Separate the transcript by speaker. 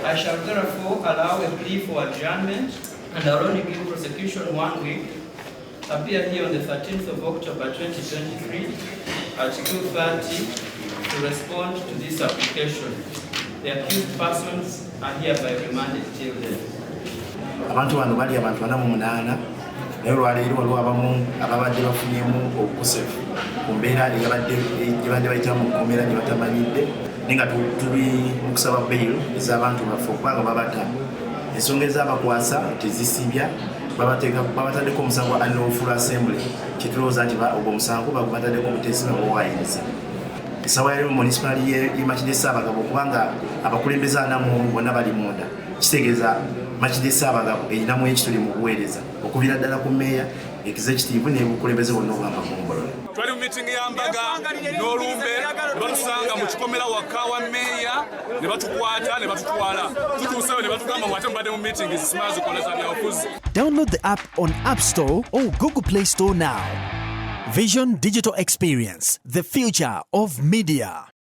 Speaker 1: I shall therefore allow a plea for adjournment and I'll only give prosecution one week. Appear here on the 13th of October 2023 at 2:30 to respond to this application. The accused persons are hereby remanded till then.
Speaker 2: Abantu bano bali abantu 48, naye olwaleero waliwo abamu ababadde bafunyemu obukosefu ku mbeera eyabadde gyebadde bayitamu mu kkomera gye batamanyidde, naye nga tuli mu kusaba bail ez'abantu baffe okubanga babata ensonga ezabakwasa tezisibya. Babataddeko omusango gwa unlawful assembly, kyetulowooza nti ogwo omusango bagubataddeko obuteesi babuwaayiriza. Essaawa yalimu munisipaali ye Makindye Ssaabagabo, okubanga abakulembeze 41 bonna bali munda, kitegeeza Makindye Ssaabagabo erinamu ekituli mu buweereza okuviira ddala ku meeya, executive n'ebukulembeze bwonna obwamagombolola.
Speaker 3: Twali mu miitingi ya mbaga n'olumbe ne batusanga mu kikomera waka wa meeya ne batukwata ne batutwala. Tutuuseyo ne batugamba ngu ate mubadde mu miitingi zisimaa zikola za byabufuzi.
Speaker 4: Download the app on App Store or Google Play Store now. Vision Digital Experience, the future of media.